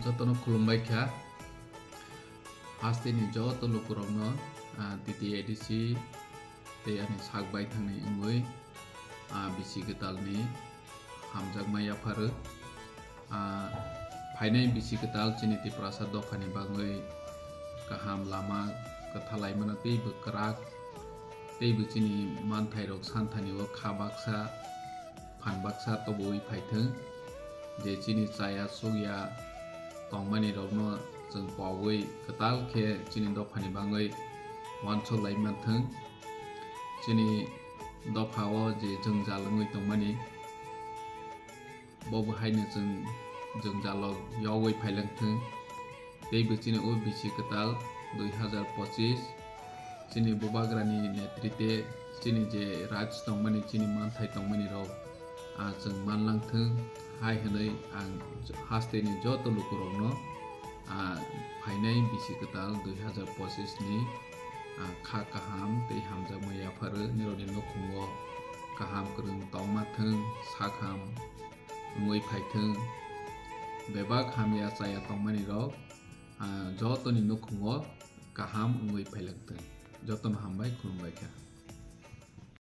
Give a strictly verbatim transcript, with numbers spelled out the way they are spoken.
Jotono khulumbai kha. Hasteni joto lukurokno, ah, T T A D C tei ani sak baithangni wngwi, ah, bisi kwtalni hamjakma yapharo. Ah, phainai bisi kwtal chini Tiprasa dophani bagwi kaham lama kwtha laimano teibo kwrak, teibo chini manthairok santhani o kha baksa phan baksa toboui phaithwng, je chini chaya chukya tongmani rokno chwng pogwi kwtal khe chini dophani bagwi uansuk lai manthwng. Chini dopha o je jwngjal wngwi tongmani, bo bo haino chwng jwngjalo yogwi phailangthwng. Teibo chini o bisi kwtal dui hazar pochis chini bubagrani netrite chini je raj tongmani, chini manthai tongmani rok, ah, chwng manlangthwng hai hwnwi ang hasteni joto lukurokno, ah, phainai bisi kwtal dui hazar pochis ni, ah, kha kaham tei hamjakma yapharo, nirokni nukhungo kaham kwrwng tongma thwng, sak ham wngwi phaithwng. Bebak hamya chaya tongmani rok, ah, jotoni nukhungo kaham wngwi phailangthwng. Jotono hambai, khulumbai kha.